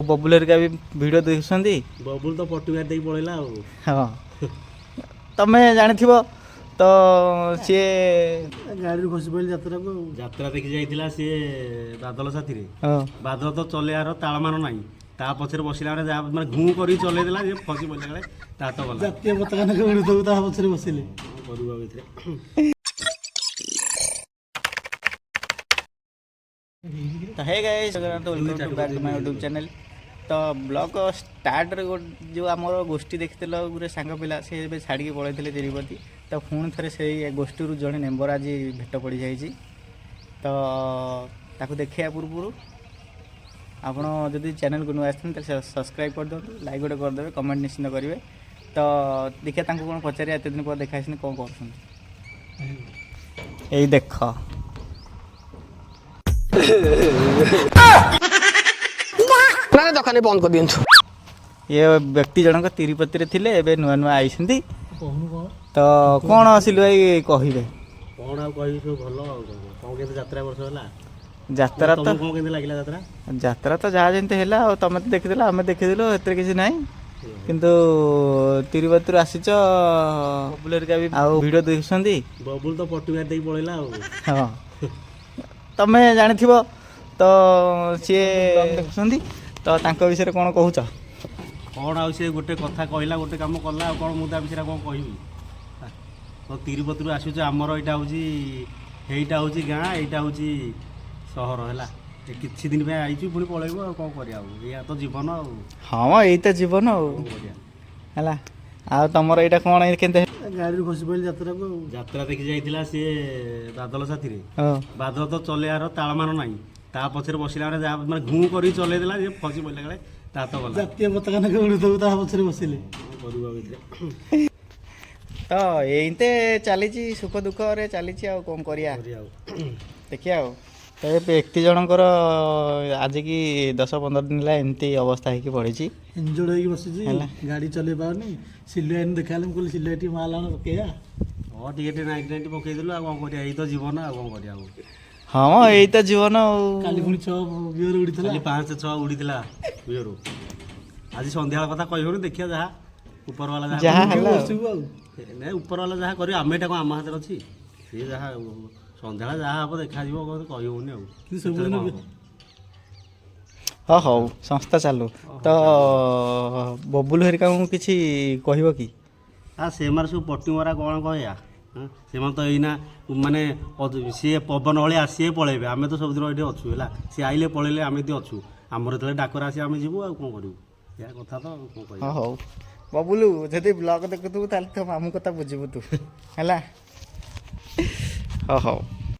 ବବୁଲ ହେରିକା ବି ଭିଡ଼ିଓ ଦେଖୁଛନ୍ତି। ବବୁଲ ତ ପଟି ମାରି ଦେଇକି ପଳେଇଲା ଆଉ। ହଁ, ତମେ ଜାଣିଥିବ ତ ସିଏ ଗାଡ଼ିରୁ ଖସି ପଡ଼ିଲି ଯାତ୍ରାକୁ ଆଉ। ଯାତ୍ରା ଦେଖି ଯାଇଥିଲା ସିଏ ବାଦଲ ସାଥିରେ। ହଁ। ବାଦଲ ତ ଚଲେଇବାର ତାଳମାନ ନାହିଁ। ତା ପଛରେ ବସିଲା ବେଳେ ଯାହା ମାନେ ଘୁଁ କରିକି ଚଲେଇ ଦେଲା, ସିଏ ଫସି ପଡ଼ିଲା ବେଳେ ତା ତ ଗଲା। ଜାତୀୟ ପତାକା ନେଇ ଉଡ଼ୁଥିବୁ, ତା ପଛରେ ବସିଲେ। କଣ କରିବୁ ଆଉ ଏଥିରେ? ତ hey guys, welcome to back to my YouTube channel. ତ ବ୍ଲଗ୍ ଷ୍ଟାର୍ଟରେ ଗୋଟେ ଯେଉଁ ଆମର ଗୋଷ୍ଠୀ ଦେଖିଥିଲ, ଗୋଟେ ସାଙ୍ଗ ପିଲା, ସେ ଏବେ ଛାଡ଼ିକି ପଳେଇଥିଲେ ତିରୁପତି। ତ ପୁଣି ଥରେ ସେଇ ଗୋଷ୍ଠୀରୁ ଜଣେ ମେମ୍ବର ଆଜି ଭେଟ ପଡ଼ିଯାଇଛି। ତ ତାକୁ ଦେଖିବା ପୂର୍ବରୁ ଆପଣ ଯଦି ଚ୍ୟାନେଲକୁ ନୂଆ ଆସିଛନ୍ତି, ତାହେଲେ ସବସ୍କ୍ରାଇବ୍ କରିଦିଅନ୍ତୁ, ଲାଇକ୍ ଗୋଟେ କରିଦେବେ, କମେଣ୍ଟ ନିଶ୍ଚିନ୍ତ କରିବେ। ତ ଦେଖିବା ତାଙ୍କୁ କ'ଣ ପଚାରିବା, ଏତେ ଦିନ ପରେ ଦେଖା ହେଇଛନ୍ତି, କ'ଣ କରୁଛନ୍ତି। ଏଇ ଦେଖ। ନା, ଦୋକାନ ବନ୍ଦ କରିଦିଅନ୍ତୁ। ଇଏ ବ୍ୟକ୍ତି ଜଣକ ତିରୁପତିରେ ଥିଲେ, ଏବେ ନୂଆ ନୂଆ ଆଇଛନ୍ତି। କହୁନୁ କ'ଣ? ତ କ'ଣ ସିଲୁ ଭାଇ କହିବେ? କଣ ଆଉ କହିବି, ସବୁ ଭଲ ଆଉ କଣ। କଣ କେମିତି ଯାତ୍ରା ବର୍ଷ ହେଲା? ଯାତ୍ରା ତ ତମକୁ କଣ କେମିତି ଲାଗିଲା ଯାତ୍ରା? ଯାତ୍ରା ତ ଯାହା ଯେମିତି ହେଲା ଆଉ, ତମେ ତ ଦେଖିଥିଲ, ଆମେ ଦେଖିଥିଲୁ, ଏଥିରେ କିଛି ନାହିଁ। କିନ୍ତୁ ତିରୁପତିରୁ ଆସିଛ, ବବୁଲ ହେରିକା ବି ଆଉ ଭିଡ଼ିଓ ଦେଖୁଛନ୍ତି। ବବୁଲ ତ ପଟି ମାରି ଦେଇକି ପଳେଇଲା ଆଉ। ହଁ, ତମେ ଜାଣିଥିବ ତ ସିଏ ଦେଖୁଛନ୍ତି, ତ ତାଙ୍କ ବିଷୟରେ କ'ଣ କହୁଛ? କଣ ଆଉ, ସିଏ ଗୋଟେ କଥା କହିଲା, ଗୋଟେ କାମ କଲା, ଆଉ କଣ ମୁଁ ତା ବିଷୟରେ ଆଉ କଣ କହିବି? ତ ତିରୁପତିରୁ ଆସୁଛୁ, ଆମର ଏଇଟା ହେଉଛି ଗାଁ, ଏଇଟା ହେଉଛି ସହର ହେଲା। ଏ କିଛି ଦିନ ପାଇଁ ଆଇଛୁ, ପୁଣି ପଳେଇବୁ, ଆଉ କଣ କରିବା ଆଉ? ଏଇଆ ତ ଜୀବନ ଆଉ। ହଁ, ଏଇ ତ ଜୀବନ ଆଉ। କଣ କରିବା? ହେଲା, ଆଉ ତମର ଏଇଟା କ'ଣ କେମିତି? ଗାଡ଼ିରୁ ଖସି ପଡ଼ିଲି ଯାତ୍ରାକୁ ଆଉ। ଯାତ୍ରା ଦେଖି ଯାଇଥିଲା ସିଏ ବାଦଲ ସାଥିରେ। ହଁ। ବାଦଲ ତ ଚଲେଇବାର ତାଳମାନ ନାହିଁ। ତା ପଛରେ ବସିଲା ବେଳେ ଯାହା ମାନେ ଘୁଁ କରିକି ଚଲେଇ ଦେଲା, ସିଏ ଫସି ପଡ଼ିଲା ବେଳେ ତା ତ ଗଲା। ଜାତୀୟ ପତାକା ନେଇ ଉଡ଼ୁଥିବୁ, ତା ପଛରେ ବସିଲେ। କଣ କରିବୁ ଆଉ ଏଥିରେ? ତ ଏଇତେ ଚାଲିଛି, ସୁଖ ଦୁଃଖରେ ଚାଲିଛି, ଆଉ କ'ଣ କରିବା? କରିବା ଆଉ। ଦେଖିବା ଆଉ। ତ ଏ ବ୍ୟକ୍ତି ଜଣଙ୍କର ଆଜିକି 10-15 ଦିନ ହେଲା ଏମିତି ଅବସ୍ଥା ହେଇକି ପଡ଼ିଛି। ଇଞ୍ଜୁର୍ଡ ହେଇକି ବସିଛି। ହେଲା। ଗାଡ଼ି ଚଲେଇ ପାରୁନି। ସିଲୁଆ ଏଇନେ ଦେଖା ହେଲେ ମୁଁ କହିଲି, ସିଲୁଆ ଟିକେ ମାଲ ଆଣ ପକେଇବା। ହଁ, ଟିକେ ଟିକେ 90 90 ପକେଇଦେଲୁ, ଆଉ କଣ କରିବା? ଏଇ ତ ଜୀବନ, ଆଉ କଣ କରିବା ଆଉ? ହଁ, ଏଇ ତ ଜୀବନ ଆଉ। କାଲି ପୁଣି 6 ବିଅର ଉଡ଼ିଥିଲା। କାଲି 5 6 ଉଡ଼ିଥିଲା ବିଅରୁ। ଆଜି ସନ୍ଧ୍ୟାବେଳ କଥା କହିବନି, ଦେଖିବା ଯାହା ଉପରବାଲା ଯାହା ଯାହା ହେଲା ଆଉ। ବସିବୁ ଆଉ। ନାଇଁ, ଉପରବାଲା ଯାହା କରିବ, ଆମେ ଏଇଟା କଣ ଆମ ହାତରେ ଅଛି? ସିଏ ଯାହା ସନ୍ଧ୍ୟାବେଳେ ଯାହା ହବ ଦେଖାଯିବ, କଣ କହିହଉନି ଆଉ। କିନ୍ତୁ ସବୁଦିନ କେତେବେଳେ କଣ ହବ। ହଁ, ହଉ, ସଂସ୍ଥା ଚାଲୁ। ତ ବବୁଲ ହେରିକାଙ୍କୁ କିଛି କହିବ କି? ଆ ସେମାନେ ସବୁ ପଟି ମରା, କ'ଣ କହିବା? ହଁ, ସେମାନେ ତ ଏଇନା ମାନେ ସିଏ ପବନ ଭଳି ଆସିବେ ପଳେଇବେ। ଆମେ ତ ସବୁଦିନ ଏଇଠି ଅଛୁ ହେଲା। ସିଏ ଆଇଲେ ପଳେଇଲେ, ଆମେ ଏଠି ଅଛୁ। ଆମର ଯେତେବେଳେ ଡାକରା ଆସିବ ଆମେ ଯିବୁ, ଆଉ କ'ଣ କରିବୁ? ଏହା କଥା ତ, ଆଉ କ'ଣ କହିବା? ହଁ, ହଉ। ବବୁଲୁ, ଯଦି ବ୍ଲଗ ଦେଖୁଥିବୁ, ତାହେଲେ ତୋ ମାମୁଁ କଥା ବୁଝିବୁ ତୁ। ହେଲା, ହଁ, ହଉ।